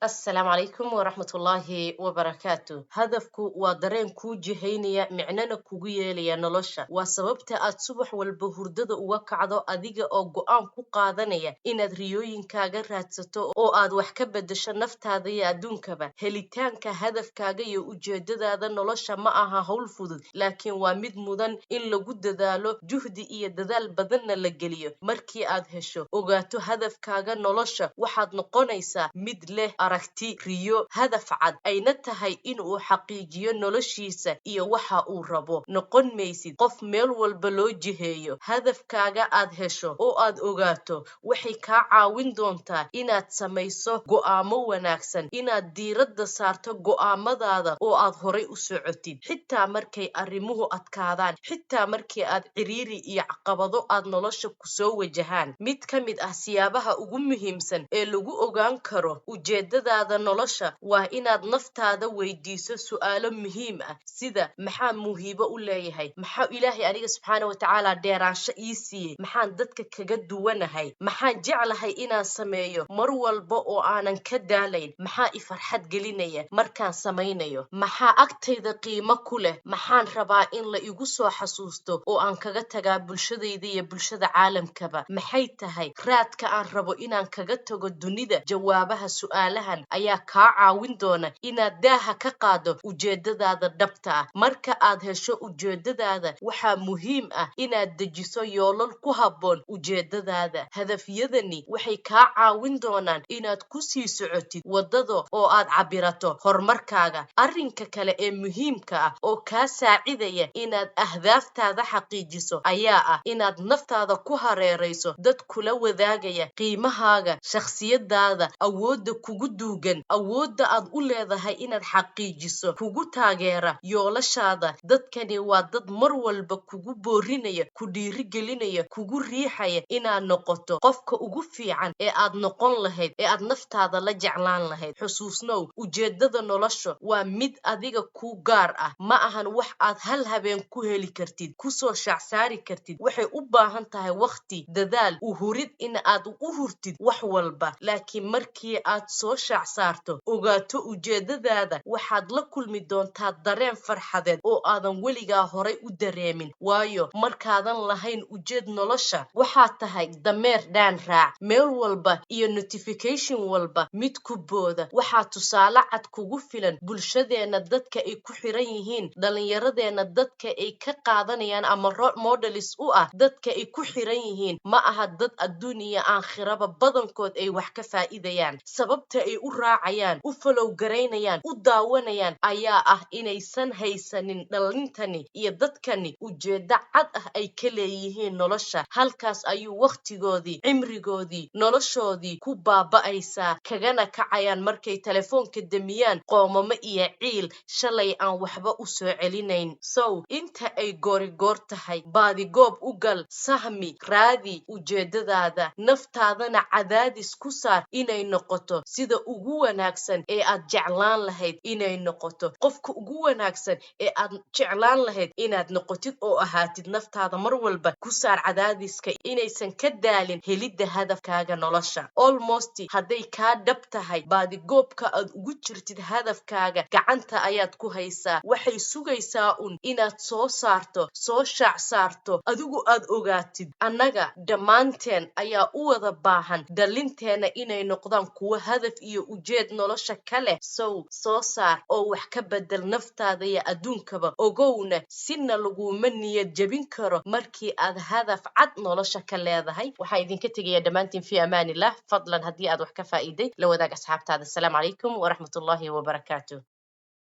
Asalaamu calaykum waraxmatullaahi wabarakaatu. Hadafku waa dareen kuu jihaynaya, micnana kugu yeelaya nolosha. Waa sababta aad subax walba hurdada uga kacdo adiga oo go'aan ku qaadanaya inaad riyooyinkaaga raadsato oo aad wax ka beddesho naftaada iyo adduunkaba. Helitaanka hadafkaaga iyo ujeedadaada nolosha ma aha hawl fudud, laakiin waa mid mudan in lagu dadaalo, juhdi iyo dadaal badanna la geliyo. Markii aad hesho, ogaato hadafkaaga nolosha, waxaad noqonaysaa mid leh aragti, riyo, hadaf cad ayna tahay in uu xaqiijiyo noloshiisa iyo waxa uu rabo. Noqon maysid qof meel walba loo jiheeyo. Hadafkaaga aad hesho oo aad ogaato waxay kaa caawin doontaa inaad samayso go'aamo wanaagsan, inaad diiradda saarto go'aamadaada oo aad horay u socotid, xitaa markay arrimuhu adkaadaan, xitaa markii aad ciriiri iyo caqabado aad nolosha kusoo wajahaan. Mid ka mid ah siyaabaha ugu muhiimsan ee lagu ogaan karo ujeedadaada nolosha waa inaad naftaada weydiiso su'aalo muhiim ah, sida: maxaa muhiibo u leeyahay? Maxaa Ilaahay aniga subxaana watacaala dheeraansho ii siiyey? Maxaan dadka kaga duwanahay? Maxaan jeclahay inaan sameeyo mar walba oo aanan ka daalayn? Maxaa i farxad gelinaya markaan samaynayo? Maxaa agtayda qiimo ku leh? Maxaan rabaa in la igu soo xasuusto oo aan kaga tagaa bulshadayda iyo bulshada caalamkaba? Maxay tahay raadka aan rabo inaan kaga tago dunida? Jawaabaha su'aalahan ayaa kaa caawin doona inaad daaha ka qaado ujeedadaada dhabta ah. Marka aad hesho ujeedadaada, waxaa muhiim ah inaad dejiso yoolal ku habboon ujeedadaada. Hadafyadani waxay kaa caawin doonaan inaad ku sii socotid waddada oo aad cabirato horumarkaaga. Arrinka kale ee muhiimka ah oo kaa saacidaya inaad ahdaaftaada xaqiijiso ayaa ah inaad naftaada ku hareerayso dad kula wadaagaya qiimahaaga, shakhsiyadaada, awoodda kugu duugan, awoodda aad u leedahay inaad xaqiijiso, kugu taageera yoolashaada. Dadkani waa dad mar walba kugu boorinaya, ku dhiirigelinaya, kugu riixaya inaad noqoto qofka ugu fiican ee aad noqon lahayd, ee aad naftaada la jeclaan lahayd. Xusuusnow, ujeedada nolosha waa mid adiga kuu gaar ah. Ma ahan wax aad hal habeen ku heli kartid, kusoo shaacsaari kartid. Waxay u baahan tahay waqti, dadaal, u hurid in aad u hurtid wax walba. Laakiin markii aad soo shaac saarto, ogaato ujeedadaada, waxaad la kulmi doontaa dareen farxadeed oo aadan weligaa horay u dareemin. Waayo, markaadan lahayn ujeed nolosha, waxaad tahay dameer dhaan raac, meel walba iyo notification walba mid ku booda. Waxaa tusaale cad kugu filan bulshadeena dadka ay ku xiran yihiin, dhalinyaradeenna dadka ay ka qaadanayaan ama role models u ah, dadka ay ku xiran yihiin ma aha dad adduun iyo aakhiraba badankood ay wax ka faa'iidayaan. Sababta ay u raacayaan, u follow garaynayaan, u daawanayaan ayaa ah inaysan haysanin dhalintani iyo dadkani ujeedo cad ah ay ka leeyihiin nolosha. Halkaas ayuu wakhtigoodii, cimrigoodii, noloshoodii ku baaba'aysaa, kagana kacayaan markay telefoonka damiyaan qoomamo iyo ciil shalay aan waxba u soo celinayn. Sow inta ay goorigoor tahay, baadigoob u gal, sahmi, raadi ujeedadaada, naftaadana cadaadis ku saar inay noqoto sida ugu wanaagsan ee aad jeclaan lahayd inay noqoto, qofka ugu wanaagsan ee aad jeclaan lahayd inaad noqotid oo ahaatid. Naftaada mar walba ku saar cadaadiska inaysan ka daalin helidda hadafkaaga nolosha. Almost hadday kaa dhab tahay baadigoobka aad ugu jirtid hadafkaaga, gacanta ayaad ku haysaa. Waxay sugaysaa un inaad soo saarto, soo shaac saarto, adigu aad ogaatid. Annaga dhammaanteen ayaa u wada baahan dhalinteena inay noqdaan kuwo hadaf iyo ujeed nolosha ka leh. Sow soo saar oo wax ka bedel naftaada iyo adduunkaba. Ogowna, sina laguma niyad jebin karo markii aad hadaf cad nolosha ka leedahay. Waxaan idinka tegayaa dhammaantiin fi amaanillah. Fadlan, haddii aad wax ka faa'iiday, la wadaag asxaabtaada. Asalaamu calaykum waraxmatullaahi wabarakaatu.